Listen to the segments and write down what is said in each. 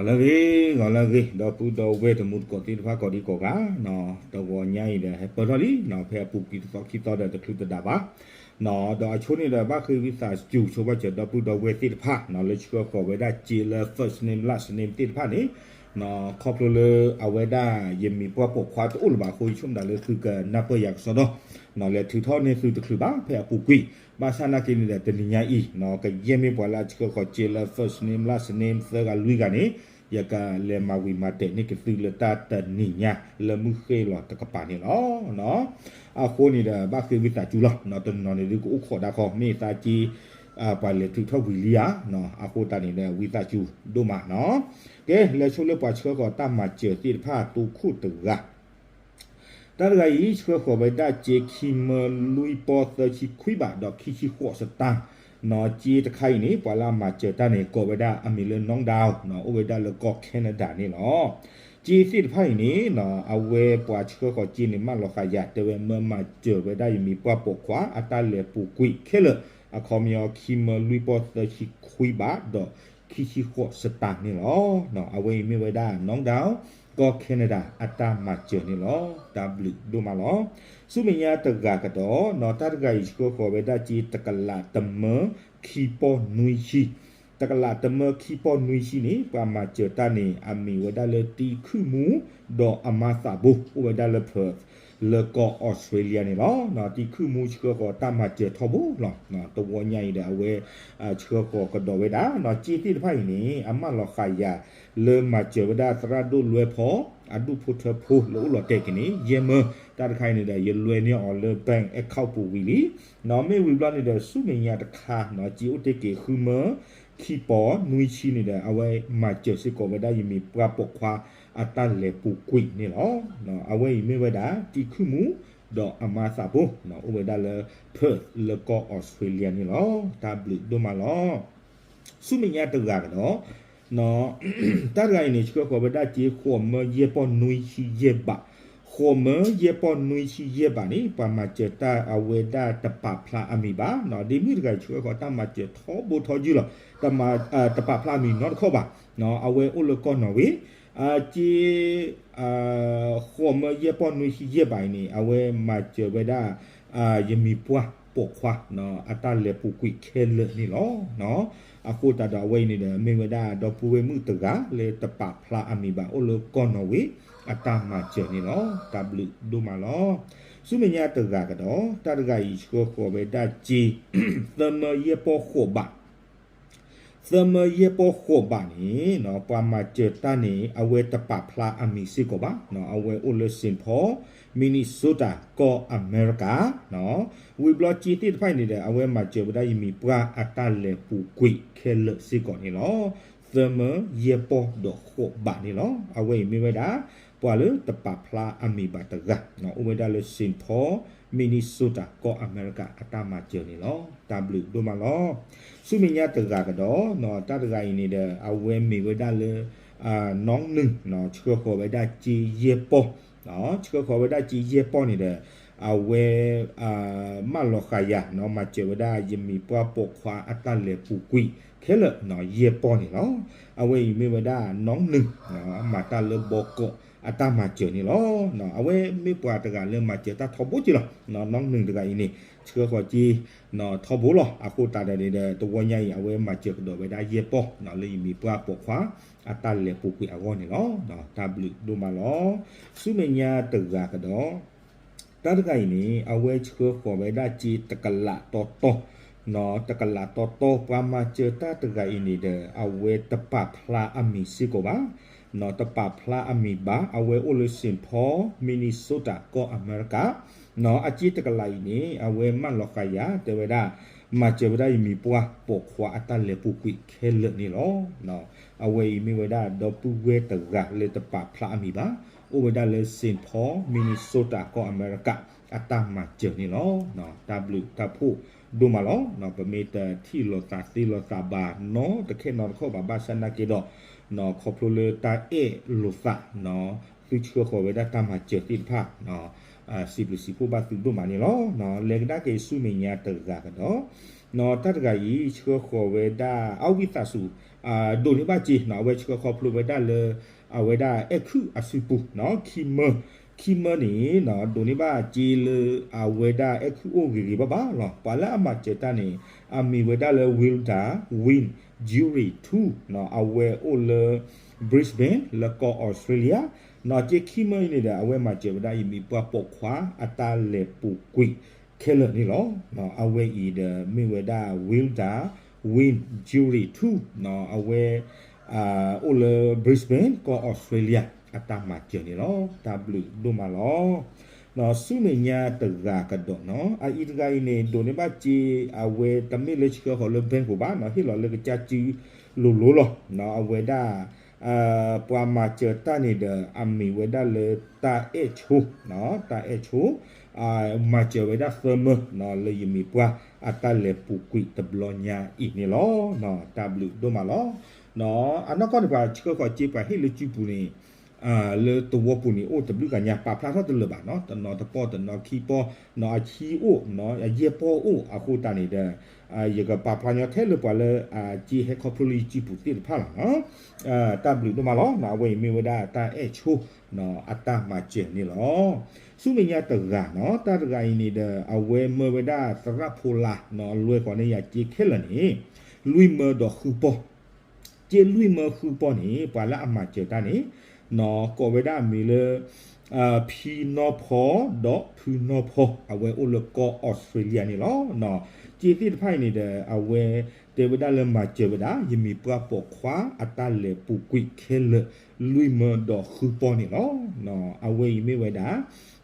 ဂီၤလၢအဂ့ၤ, ဂီၤလၢအဂ့ၤ, ဒီပုၢ်ဒီဝဲၢ်တံၤသကိးသ့ၣ်တဖၣ်ကိးဒံကိးဂၤ, တဂီၤညါအံၤဒီး ဟဲပၢၢ်ထီၣ်လံ, ဖဲအပူၤကွံာ်တသီခံသီဒီးတချုးတဒါဘၣ်, ဒီးအဆိန့ၣ်ဒီး ဘၣ်ဃ့ဝံသးစူၤဆိဘၣ်စၢၤ ဒီပုၢ်ဒီဝဲၢ်သ့ၣ်တဖၣ် လၢဆှၢဃီၤဝဲဒၣ်စ့လၢ first name last name သ့ၣ်တဖၣ်န့ၣ်, ခီဖျိလၢအဝဲဒၣ်ယမံၤပှၢ်ပိာ်ခွါတအိၣ်လၢၤဘၣ်အဃိ ယဆိကမိၣ်ဒၣ်လၢသုကနၢ်ပၢၢ်ယၤကစီဒီ, လဲၤထုးထီၣ်န့ၢ်သုတချုးဘၣ် ဖဲအပူၤကွံာ်, ဘၣ်ဆၣ်နာ်က့န့ၣ်ဒီး တနံၤညါအံၤ ကယဲၢ်မ့ၢ်ပှၤလၢအဆှၢဃီၤစ့လၢ first name last name သၢဂၤလွံၢ်ဂၤန့ၣ်, ယကလဲၤမၤဝံၤမၤတဲာ်န့ၢ်က့ၤသုလၢတၢ်တနံၤညါ လၢမုၢ်ဃ့ၢ်လီၤတကပၤန့ၣ်လီၤ. အဃိန့ၣ်ဒီး ဘၣ်ဃ့ဝံသးစူၤလီၤ, တနီၤန့ၣ်ဒုးကအိၣ်ခိးဒၣ်ခီ မ့ၢ်သးက့ ပှၤလဲၤထုးထီၣ်ဝံၤလံဧါ, အဃိသတးန့ၣ်ဒီး ဝံသးစူၤဒိၣ်မးနီၤ. ကဲ လဲၤဆိလၢပှၤဆှၢဃီၤတၢ်မၤစၢၤသ့ၣ်တဖၣ် တိခိၣ်တဂၤ တၢ်တဂၤအံၤ ဆှၢဃီၤဝဲဒၣ်စ့ခံမၢလွံၢ်ပီၢ်သၢဆံခွံဘး ဒီးခံဆံဃိးစတၢ်, စ့တခါအံၤန့ၣ် ပှၤလၢအမၤစၢၤတၢ်န့ၣ် ကိးဝဲဒၣ်အမံၤလၢ Nong Daw အိၣ်ဝဲဒၣ်လၢကီၢ် Canada န့ၣ်လီၤ. စ့သ့ၣ်တဖၣ်အံၤန့ၣ် အဝဲပှၤဆှၢဃီၤစ့န့ၣ် မၢလီၤဃာ်ယၤ တဲဝဲမၢမၤစၢၤဝဲဒၣ်ယမံၤပှၢ်ပိာ်ခွါအတၢ်လဲၤပူၤကွံာ်ခဲလၢာ်, အခီပညီခံမၢလွံၢ်ပီၢ်သၢဆံခွံဘး ဒီးခံဆံဃိးစတၢ်န့ၣ်လီၤ. အဝဲအံၤမ့ၢ်ဝဲဒၣ် Nong Daw ကီၢ် Canada အတၢ်မၤစၢၤန့ၣ်လီၤ. တၢ်ဘျုးဒိၣ်မးလီၤ. ဆူမဲာ်ညါတဂၤကဒီး, တၢ်တဂၤအံၤဆှၢဃီၤဝဲဒၣ်စ့တကလးတမၢခံပီၢ်နွံဆံ, တကလးတမၢခံပီၢ်နွံဆံန့ၣ် ပှၤမၤစၢၤတၢ်န့ၣ် အမံၤဝဲဒၣ်လၢတံခုၣ်မူ ဒီးအမါသးဘိ အိၣ်ဝဲဒၣ်လၢ Perth လၢကီၢ် Australia န့ၣ်လီၤ. တံခုၣ်မူဆှၢဃီၤတၢ်မၤစၢၤထီဘိလီၤ. တဝီညါအံၤဒီး အဝဲ ဆှၢဃီၤကဒီးဝဲဒၣ် စ့သ့ၣ်တဖၣ်အံၤန့ၣ် အမၢလီၤဃာ်ယၤ လၢမၤစၢၤဝဲဒၣ်သရၣ်ဒိၣ်လွဲဖီ အဒူၣ်ဖိထၢဖိလၢအိၣ်လီၤတဲာ်က့ၤန့ၣ် ယဲၢ်မၢ, တၢ်တခါအံၤန့ၣ်ဒီး ယလွဲန့ၢ်အီၤလၢ bank account ပူၤဝံၤလံ. မ့ၢ်ဝံၤဘျီန့ၣ်ဒီး ဆူမဲာ်ညါတခါ စ့အိၣ်တ့ၢ်က့ၤဃုမၢခံပီၢ်နွံဆံန့ၣ်ဒီး အဝဲမၤစၢၤစ့ၢ်ကီးဝဲဒၣ်ယမံၤပှၢ်ပိာ်ခွါအတၢ်လဲၤပူၤကွံာ်န့ၣ်လီၤ. အဝဲအံၤမ့ၢ်ဝဲဒၣ် တံခုၣ်မူ ဒီးအမါသးဘိ အိၣ်ဝဲဒၣ်လၢ Perth လၢကီၢ် Australia န့ၣ်လီၤ. တၢ်ဘျုးဒိၣ်မးလီၤ. ဆူမဲာ်ညါတဂၤကဒီး တၢ်တဂၤအံၤန့ၣ် ဆှၢဃီၤဝဲဒၣ်စ့ဃိးမၢယဲၢ်ပီၢ်နွံဆံယဲၢ်ဘး, ဃိးမၢယဲၢ်ပီၢ်နွံဆံယဲၢ်ဘးန့ၣ် ပှၤမၤစၢၤတၢ်အဝဲဒၣ်တပာ်ဖျါအမံၤဘၣ်, ဒ်မုၣ်တဂၤအံၤဆှၢဃီၤတၢ်မၤစၢၤထီဘိထီယုၢ်လီၤ. တပာ်ဖျါအမံၤနီတခီၣ်ဘၣ်, အဝဲအိၣ်လၢကီၢ်နီၣ်ဝ့, စ့ ဃိးမၢယဲၢ်ပီၢ်နွံဆံယဲၢ်ဘးအံၤန့ၣ် အဝဲမၤစၢၤဝဲဒၣ် ယမံၤပှၢ်ပိာ်ခွါ အတၢ်လဲၤပူၤကွံာ်ခဲလၢာ်န့ၣ်လီၤ. အဃိသတးဒီးအဝဲအံၤန့ၣ်ဒီး မ့ၢ်ဝဲဒၣ်ဒီပုၢ်ဝဲၢ်မုၣ်တဂၤလၢတပာ်ဖျါအမံၤဘၣ် အိၣ်လၢကီၢ်နီၣ်ဝ့ အတၢ်မၤစၢၤန့ၣ်လီၤ. တၢ်ဘျုးဒိၣ်မးလီၤ. ဆူမဲာ်ညါတဂၤကဒီး တၢ်တဂၤအံၤဆှၢဃီၤဝဲဒၣ်စ့ သၢမၢယဲၢ်ပီၢ်ဃိးဘး သၢမၢယဲၢ်ပီၢ်ဃိးဘးန့ၣ် ပှၤမၤစၢၤတၢ်န့ၣ် အဝဲတပာ်ဖျါအမံၤစ့ၢ်ကီးဘၣ်, အဝဲအိၣ်လၢ Saint Paul, Minnesota ကီၢ်အမဲရကၤ, ဝံၤဘျီစ့သ့ၣ်တဖၣ်အံၤန့ၣ်ဒီး အဝဲမၤစၢၤဝဲဒၣ်ယမံၤပှၢ်အတၢ်လဲၤပူၤကွံာ်ခဲလၢာ်စ့ၢ်ကီးန့ၣ်လီၤ. သၢမၢယဲၢ်ပီၢ်ဒီးဃိးဘးန့ၣ်လီၤ. အဝဲအံၤမ့ၢ်ဝဲဒၣ် ပှၤလၢတပာ်ဖျါအမံၤဘၣ်တဂၤ အိၣ်ဝဲဒၣ်လၢ Saint Paul, Minnesota ကီၢ်အမဲရကၤအတၢ်မၤစၢၤန့ၣ်လီၤ. တၢ်ဘျုးဒိၣ်မးလီၤ. ဆူမဲာ်ညါတဂၤကဒီး တၢ်တဂၤအံၤန့ၣ်ဒီး အဝဲမ့ၢ်ဝဲဒၣ်လၢ နီၢ်နုၢ် ဆှၢဃီၤဝဲဒၣ်စ့ယဲၢ်ပီၢ်, ဆှၢဃီၤဝဲဒၣ်စ့ယဲၢ်ပီၢ်န့ၣ်ဒီး အဝဲ မၢလီၤဃာ်ယၤ မၤစၢၤဝဲဒၣ်ယမံၤပှၢ်ပိာ်ခွါအတၢ်လဲၤပူၤကွံာ်ခဲလၢာ် ယဲၢ်ပီၢ်န့ၣ်လီၤ. အဝဲအံၤမ့ၢ်ဝဲဒၣ်နီၢ်နုၢ် မၤတၢ်လၢဘီကီးအတၢ်မၤစၢၤန့ၣ်လီၤ. အဝဲမ့ၢ်ပှၤတဂၤလၢမၤစၢၤတၢ်ထီဘိက့လီၤ. နီၢ်နုၢ်တဂၤအံၤန့ၣ် ဆှၢဃီၤစ့ ထီဘိလီၤ. အဃိသတးဒီးန့ၣ်ဒီး တဝီညါအံၤ အဝဲမၤစၢၤကဒီးဝဲဒၣ်ယဲၢ်ပီၢ် လၢယမံၤပှၢ်ပိာ်ခွါအတၢ်လဲၤပူၤကွံာ်အဂီၢ်န့ၣ်လီၤ. တၢ်ဘျုးဒိၣ်မးလီၤ. ဆူမဲာ်ညါတဂၤကဒီး တၢ်တဂၤအံၤန့ၣ် အဝဲဆှၢဃီၤဝဲဒၣ်စ့တကလးတီတီ, တကလးတီတီ ပှၤမၤစၢၤတၢ်တဂၤအံၤန့ၣ်ဒီး အဝဲတပာ်ဖျါအမံၤစ့ၢ်ကီးဘၣ်, တပာ်ဖျါအမံၤဘၣ်. အဝဲအိၣ်လၢ Saint Paul, Minnesota ကီၢ်အမဲရကၤ, အစ့တကလးအံၤန့ၣ် အဝဲမၢလီၤဃာ်ယၤ တဲဝဲဒၣ် မၤစၢၤဝဲဒၣ်ယမံၤပှၢ်ပိာ်ခွါအတၢ်လဲၤပူၤကွံာ်ခဲလၢာ်န့ၣ်လီၤ. အဝဲအံၤမ့ၢ်ဝဲဒၣ်ဒီပုၢ်ဝဲၢ်တဂၤလၢတပာ်ဖျါအမံၤဘၣ်, အိၣ်ဝဲဒၣ်လၢ Saint Paul, Minnesota ကီၢ်အမဲရကၤ အတၢ်မၤစၢၤန့ၣ်လီၤ. တၢ်ဘျုးတၢ်ဖှိၣ်ဒိၣ်မးလီၤ. ပမ့ၢ်တထံၣ်လိာ်သးသ့လိာ်သးဘၣ်နီတခဲနီတခီၣ်ဘၣ် ဘၣ်ဆၣ်နာ်က့ဒီး ခီဖျိလၢတၢ်အဲၣ်လိာ်သး သုဆှၢဃီၤဝဲဒၣ်တၢ်မၤစၢၤသ့ၣ်တဖၣ် စံးဘျုးစံးဖှိၣ်ဘၣ်သုဒိၣ်မးန့ၣ်လီၤ. လဲၤကဒါက့ၤဆူမဲာ်ညါတဂၤကဒီး တၢ်တဂၤအံၤ ဆှၢဃီၤဝဲဒၣ် အဝံသးစူၤ ဒိးန့ၢ်ဘၣ်စ့ အဝဲဆှၢခီဖျိဝဲဒၣ်လၢ အဝဲဒၣ်အဲၣ်ခုၣ်အစုပူၤ ခံမၢ, ခံမၢန့ၣ် ဒိးန့ၢ်ဘၣ်စ့လၢ အဝဲဒၣ်အဲၣ်ခုၣ်အိၣ်ဂ့ၤဂ့ၤဘၣ်ဘၣ်လီၤ. ပှၤလၢအမၤစၢၤတၢ်န့ၣ် အမံၤဝဲဒၣ်လၢ Wilda Win Jury two အဝဲအိၣ်လၢ Brisbane လၢကီၢ်အီစထြ့လယါ, စ့ခံမၢအံၤန့ၣ်ဒီး အဝဲမၤစၢၤဝဲဒၣ် ယမံၤပှၢ်ပိာ်ခွါအတၢ်လဲၤပူၤကွံာ်ခဲလၢာ်န့ၣ်လီၤ. အဝဲအံၤဒီးမ့ၢ်ဝဲဒၣ် Wilda Win Jury two အဝဲ အိၣ်လၢ Brisbane ကီၢ်အီစထြ့လယါ အတၢ်မၤစၢၤန့ၣ်လီၤ. တၢ်ဘျုးဒိၣ်မးလီၤ. ဆူမဲာ်ညါတဂၤကဒီးနီၤ အအံၤတဂၤအံၤန့ၣ် ဒိးန့ၢ်ဘၣ်စ့ အဝဲတမ့ၢ်လၢဆှၢဃီၤလၢ bank ပူၤဘၣ်နီၤ ဟ့ၣ်လီၤလၢကစၢ်စုလိၤလိၤလီၤ. အဝဲဒၣ် ပှၤမၤစၢၤတၢ်န့ၣ်ဒီး အမံၤဝဲဒၣ်လၢတၢ်အဲၣ်ဆိ, တၢ်အဲၣ်ဆိ မၤစၢၤဝဲဒၣ်သၢမၢ လၢယမံၤပှၢ်အတၢ်လဲၤပူၤကွံာ်တဘျီညါအံၤန့ၣ်လီၤ. တၢ်ဘျုးဒိၣ်မးလီၤ. အနီၢ်ကီၢ်န့ၣ် ပှၤဆှၢဃီၤစ့ပှၤဟ့ၣ်လၢစုပူၤန့ၣ် လၢသဝီပူၤန့ၣ် အိၣ်တဘျုးဂၤညါ ပာ်ဖျါထီၣ်တလၢာ်ဘၣ်နီၤ တနီၤတပီၢ်တနီၤခံပီၢ်နီၤ အဆံအိၣ် အယဲၢ်ပီၢ်အိၣ်အဃိသတးန့ၣ်ဒီး ယကပာ်ဖျါညီထဲလၢပှၤလၢ စ့ဟဲခီဖျိလၢယစုပူၤသ့ၣ်တဖၣ်လီၤနီၤ. တၢ်ဘျုးဒိၣ်မးလီၤ. အဝဲအံၤမ့ၢ်ဝဲဒၣ်တၢ်အဲၣ်ဆိ အတၢ်မၤစၢၤန့ၣ်လီၤ. ဆူမဲာ်ညါတဂၤနီၤ တၢ်တဂၤအံၤန့ၣ်ဒီး အဝဲမၢဝဲဒၣ်သရၣ်ဖိလါ အလွဲၢ်ဃီန့ၢ်ယၤစ့ခဲလၢာ်န့ၣ် လွံၢ်မၢဒီးဃုပီၢ် စ့လွံၢ်မၢဃုပီၢ်န့ၣ် ပှၤလၢအမၤစၢၤတၢ်န့ၣ် ကိးဝဲဒၣ်အမံၤလၢ ဖံနီၢ်ဖီ ဒီးဖုနီၢ်ဖီ အဝဲအိၣ်လၢကီၢ်အီစထြ့လယါန့ၣ်လီၤ. စ့သ့ၣ်တဖၣ်အံၤန့ၣ်ဒီး အဝဲတဲဝဲဒၣ်လၢမၤစၢၤဝဲဒၣ် ယမံၤပှၢ်ပိာ်ခွါအတၢ်လဲၤပူၤကွံာ်ခဲလၢာ် လွံၢ်မၢဒီးဃုပီၢ်န့ၣ်လီၤ. အဝဲအံၤမ့ၢ်ဝဲဒၣ်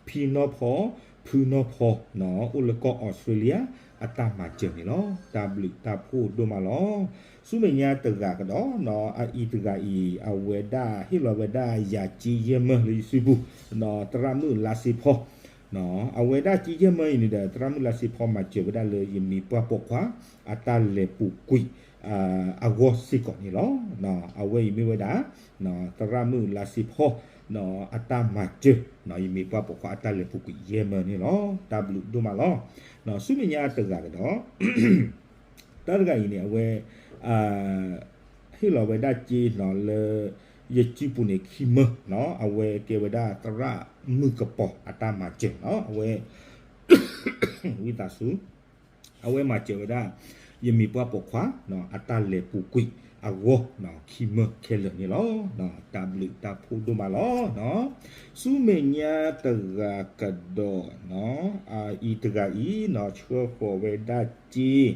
ဖံနီၢ်ဖီ ဖုနီၢ်ဖီ အိၣ်လၢကီၢ်အီစထြ့လယါ အတၢ်မၤစၢၤန့ၣ်လီၤ. တၢ်ဘျုးတၢ်ဖှိၣ်ဒိၣ်မးလီၤ. ဆူမဲာ်ညါတဂၤကဒီး အအံၤတဂၤအံၤ အဝဲဒၣ်ဟ့ၣ်လီၤဝဲဒၣ်ယၤစ့ယဲၢ်မၢလၢယစုပူၤ သရၣ်မုၣ်လါစ့ဖီ အဝဲဒၣ်စ့ယဲၢ်မၢအံၤန့ၣ်ဒီး သရၣ်မုၣ်လါစ့ဖီမၤစၢၤဝဲဒၣ်လၢယမံၤပှၢ်ပိာ်ခွါ အတၢ်လဲၤပူၤကွံာ် အဂီၢ်စ့ၢ်ကီးန့ၣ်လီၤ. အဝဲအံၤမ့ၢ်ဝဲဒၣ် သရၣ်မုၣ်လါစ့ဖီ အတၢ်မၤစၢၤ ယမံၤပှၢ်ပိာ်ခွါအတၢ်လဲၤပူၤကွံာ်ယဲၢ်မၢန့ၣ်လီၤ. တၢ်ဘျုးဒိၣ်မးလီၤ. ဆူမဲာ်ညါတဂၤကဒီး တၢ်တဂၤအံၤန့ၣ် အဝဲ ဟ့ၣ်လီၤဝဲဒၣ်စ့လၢ ယစုပူၤန့ၣ်ခံမၢ အဝဲကဲဝဲဒၣ်သရၣ်မုၣ်ကပီၤအတၢ်မၤစၢၤ အဝဲ ဝံသးစူၤ အဝဲမၤစၢၤဝဲဒၣ် ယမံၤပှၢ်ပိာ်ခွါ အတၢ်လဲၤပူၤကွံာ်အဂီၢ် ခံမၢခဲလၢာ်န့ၣ်လီၤ. တၢ်ဘျုးတၢ်ဖှိၣ်ဒိၣ်မးလီၤ. ဆူမဲာ်ညါတဂၤကဒီး အအံၤတဂၤအံၤ ဆှၢဃီၤဝဲဒၣ်စ့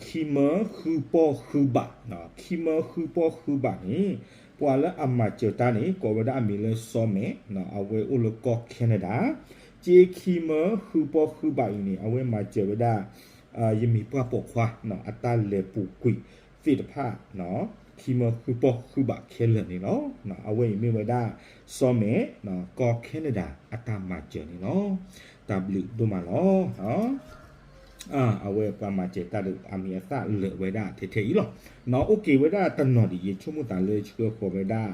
ခံမၢဃုပီၢ်ဃုဘး, ခံမၢဃုပီၢ်ဃုဘးန့ၣ် ပှၤလၢအမၤစၢၤတၢ်န့ၣ် ကိးဝဲဒၣ်အမံၤလၢစီၤမဲာ် အဝဲအိၣ်လၢကီၢ် Canada, စ့ခံမၢဃုပီၢ်ဃုဘးအံၤန့ၣ် အဝဲမၤစၢၤဝဲဒၣ် ယမံၤပှၢ်ပိာ်ခွါ အတၢ်လဲၤပူၤကွံာ်သ့ၣ်တဖၣ် ခံမၢဃုပီၢ်ဃုဘးခဲလၢာ်န့ၣ်လီၤ. အဝဲအံၤမ့ၢ်ဝဲဒၣ် စီၤမဲာ် ကီၢ် Canada အတၢ်မၤစၢၤန့ၣ်လီၤ. တၢ်ဘျုးဒိၣ်မးလီၤ. အဝဲပှၤမၤစၢၤတၢ်ဒီးအမံၤအသၣ်လၢာ်ဝဲဒၣ်ထဲထဲအံၤလီၤ. အိၣ်က့ၤဝဲဒၣ်တနီၤဒံး ယဆိကမိၣ်သးလၢဆှၢဃီၤဝဲဒၣ်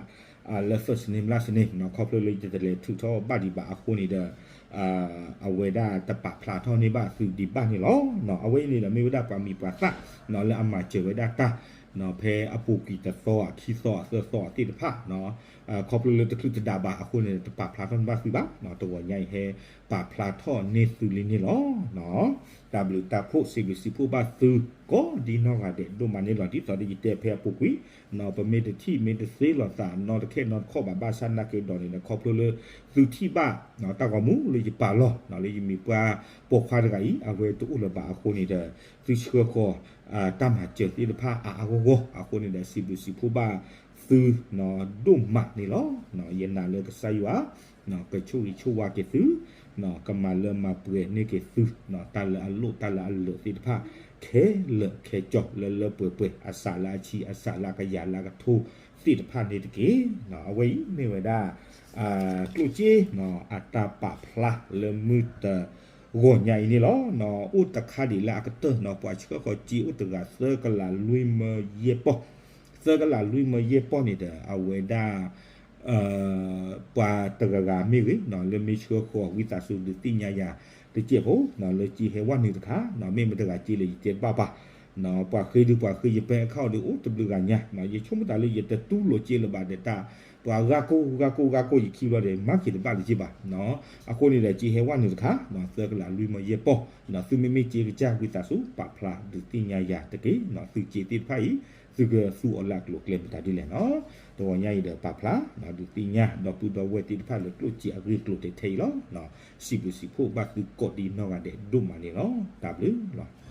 လၢ first name last name ခီဖျိလၢယတလဲၤထုးထီၣ်ဘၣ်ဒံးဘၣ်အဃိန့ၣ်ဒီး အဝဲဒၣ်တပာ်ဖျါထီၣ်န့ၢ်ဘၣ်သုဒံးဘၣ်န့ၣ်လီၤ. အဝဲအံၤန့ၣ်ဒီးမ့ၢ်ဝဲဒၣ်ပှၤမံၤပှၤသၣ် လၢအမၤစၢၤဝဲဒၣ်တၢ် ဖဲအပူၤကွံာ်တသီ ခံသီ သၢသီသ့ၣ်တဖၣ် ခီဖျိလၢတချုးတဒးဘၣ်အဃိန့ၣ် တပာ်ဖျါထီၣ်န့ၢ်ဘၣ်သုဘၣ်. တဂီၤညါအံၤဟဲပာ်ဖျါထီၣ်န့ၢ်သုလံန့ၣ်လီၤ. တၢ်ဘျုးတၢ်ဖှိၣ်စံးဘျုးစံးဖှိၣ်ဘၣ်သု ကိးဒံနီၢ်ဂၤဒဲးဒိၣ်မးန့ၣ်လီၤ. ဒ်သိးဒီးယတဲဖဲအပူၤကွံာ် ပမ့ၢ်တထံၣ်မ့ၢ်တသ့လိာ်သးနီတခဲနီတခီၣ်ဘၣ် ဘၣ်ဆၣ်နာ်က့ဒီးန့ၣ်ဒီး ခီဖျိလၢသုထံၣ်ဘၣ် တၢ်ဂီၤမူလၢယပာ်လီၤ လၢယမံၤပှၢ်ပိာ်ခွါတဂၤအံၤ အဝဲတအိၣ်လၢၤဘၣ်အဃိန့ၣ်ဒီး သုဆှၢဃီၤ တၢ်မၤစၢၤသ့ၣ်တဖၣ်အါအါဂီၢ်ဂီၢ်အဃိန့ၣ်ဒီး စံးဘျုးစံးဖှိၣ်ဘၣ်သု ဒိၣ်မးန့ၣ်လီၤ. ယနာ်လၢကစၢ်ယွၤ ကဆိၣ်ဂ့ၤဆိၣ်ဝါက့ၤသု ကမၤလၢမၤပှဲၤန့ၢ်က့ၤသု တၢ်လၢအလိၣ်တၢ်လၢအလၢာ်သ့ၣ်တဖၣ် ခဲလၢာ်ခဲကၠီ လၢလၢပှဲၤပှဲၤ အစးလၢအဆံ အစးလၢအကယၤလၢအကထိသ့ၣ်တဖၣ်န့ၣ်တက့ၢ်. အဝဲအံၤမ့ၢ်ဝဲဒၣ် ကျိၣ်စ့ အတၢ်ပာ်ဖျါလၢမုၢ်တဂီၤညါအံၤန့ၣ်လီၤ. အိၣ်တခါဒံးလၢအကတၢၢ်နီၤ ပှၤဆှၢဃီၤစ့အိၣ်တဂၤ သၢကလးလွံၢ်မၢယဲၢ်ပီၢ် သၢကလးလွံၢ်မၢယဲၢ်ပီၢ်န့ၣ်ဒီး အဝဲဒၣ် ပှၤတဂၤဂၤမ့ၢ်ဂ့ၤ လၢမ့ၢ်ဆှၢဃီၤဝံသးစူၤဒုးသ့ၣ်ညါယၤတစဲးဖိ လၢစ့ဟဲဝဲနုာ်တခါ မ့ၢ်မတၤတဂၤစ့လၢယတဲတဘၣ်ဘၣ် ပှၤဃ့ဒုးပှၤဃ့ယပဲအခီၣ်ဒီးအိၣ်တဘျုးဂၤညါ ယဆိကမိၣ်သးလၢယတတူၢ်လိာ်စ့လၢၤဘၣ်ဒီးတၢ် ပှၤဂၤကိၢ်ဂၤကိၢ်ဂၤကိၢ်ယခံဘျီဒီး မၤက့ၤတဘၣ်လၢၤက့ဘၣ် အဃိန့ၣ်ဒီးစ့ဟဲဝဲနုာ်တခါ သၢကလးလွံၢ်မၢယဲၢ်ပီၢ် သုမ့မ့ၢ်စ့ကစၢ်ဝံသးစူၤ ပာ်ဖျါဒုးသ့ၣ်ညါယၤတက့ၢ် သုစ့သ့ၣ်တဖၣ်အံၤ သုကသူအီၤလၢအကျိၤအကျဲမတၤဒ်လဲၣ်နီၤ တဂီၤညါအံၤဒီးပာ်ဖျါ ဒုးသ့ၣ်ညါ ဒီပုၢ်ဒီဝဲၢ်သ့ၣ်တဖၣ်လၢကျိၣ်စ့အဂ့ၢ်အကျိၤထဲထဲအံၤလီၤ. စံးဘျုးစံးဖှိၣ်ဘၣ်သုကိးဒံနီၢ်ဂၤဒဲးဒိၣ်မးန့ၣ်လီၤ. တၢ်ဘျုးလီၤ.